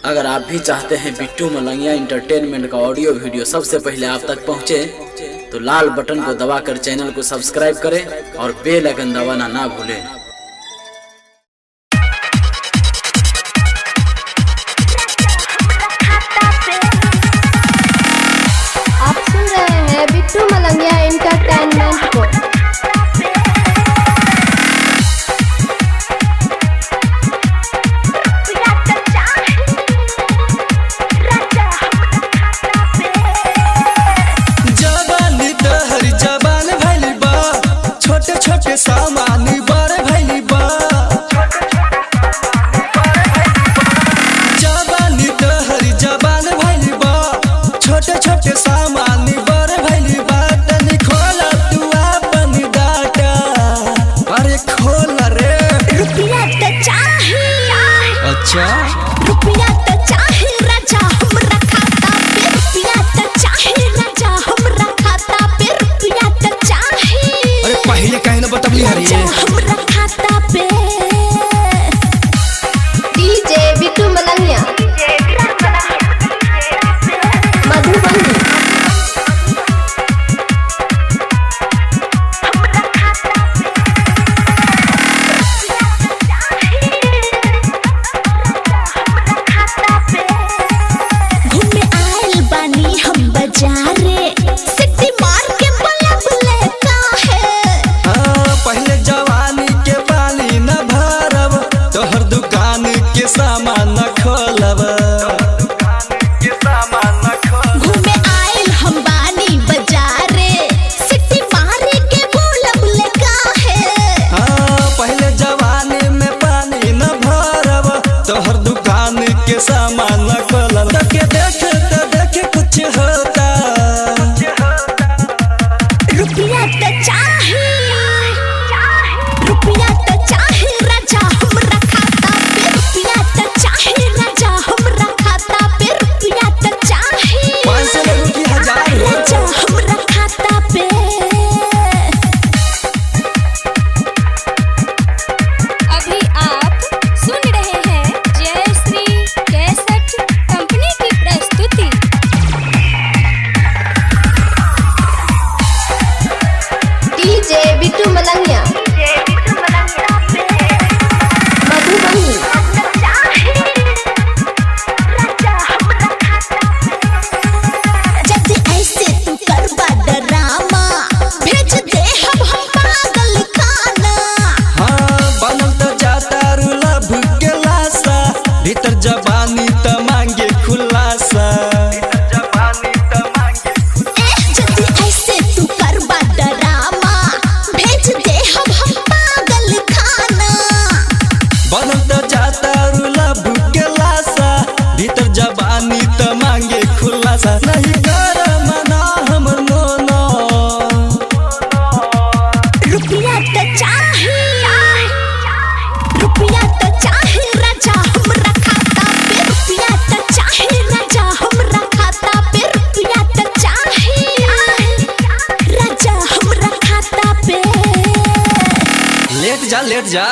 अगर आप भी चाहते हैं बिट्टू मलंगिया इंटरटेनमेंट का ऑडियो वीडियो सबसे पहले आप तक पहुंचे, तो लाल बटन को दबाकर चैनल को सब्सक्राइब करें और बेल आइकन दबाना ना भूलें। आप सुन रहे हैं बिट्टू मलंगिया एंटरटेनमेंट को। जवानी तहर जवान भइल बा, छोटे छोटे सामान बड़ भइल बा। जवानी तहर जवान भइल बा, छोटे छोटे सामान बड़ भइल बा। तनी खोला तू अपन डाटा, अरे खोल रे। रुपया त चाही। अच्छा। रुपया त चाही राजा हमरा खाता पे, रुपया त चाही राजा हमरा खाता पे, रुपया त चाही। अरे पहले काहे न बतवली हरे। राजा हमरा खाता पे। डीजे बिट्टू मलंगिया मधुबनी। घूमे आइल बानी हम बाजारे, सिटी मार के बलब ले काहे। हाँ, पहले जवानी के पानी न भरब, तोहर दुकान के सामान न खोलब। घूमे आइल हम बानी बाजारे, सिटी मारे के बोलब ले काहे। हाँ, पहले जवानी में पानी न भरब, तोहर दुकान के सामान न खोलब। तके देख त देख कुछ होता। रुपया त चाही, रुपया त चाही राजा हमरा खाता पे, रुपया त चाही राजा हमरा खाता पे, रुपया त चाही। 500 लेबू की हजार हो। राजा हमरा खाता पे। अभी आप सुन रहे हैं जय श्री कैसेट कंपनी की प्रस्तुति। डीजे बिट्टू मलंगिया मधुबनी। जब ऐसे तू करबा डरामा, भेज दे हम पागल खाना। हाँ, बनल त जाता लभ के लाशा, भीतर जवानी त मांगे खुलासा। जब ऐसे तू करबा डरामा, भेज दे हम पागल खाना। बनल त जाता लभ के लाशा, भीतर जवानी त मांगे खुलासा। नहीं कर मना हमर मोनो। रुपया त चाही, रुपया त चाही राजा हमरा खाता पे, रुपया त चाही राजा हमरा खाता पे, रुपया त चाही राजा हमरा खाता पे। लेट जा लेट जा।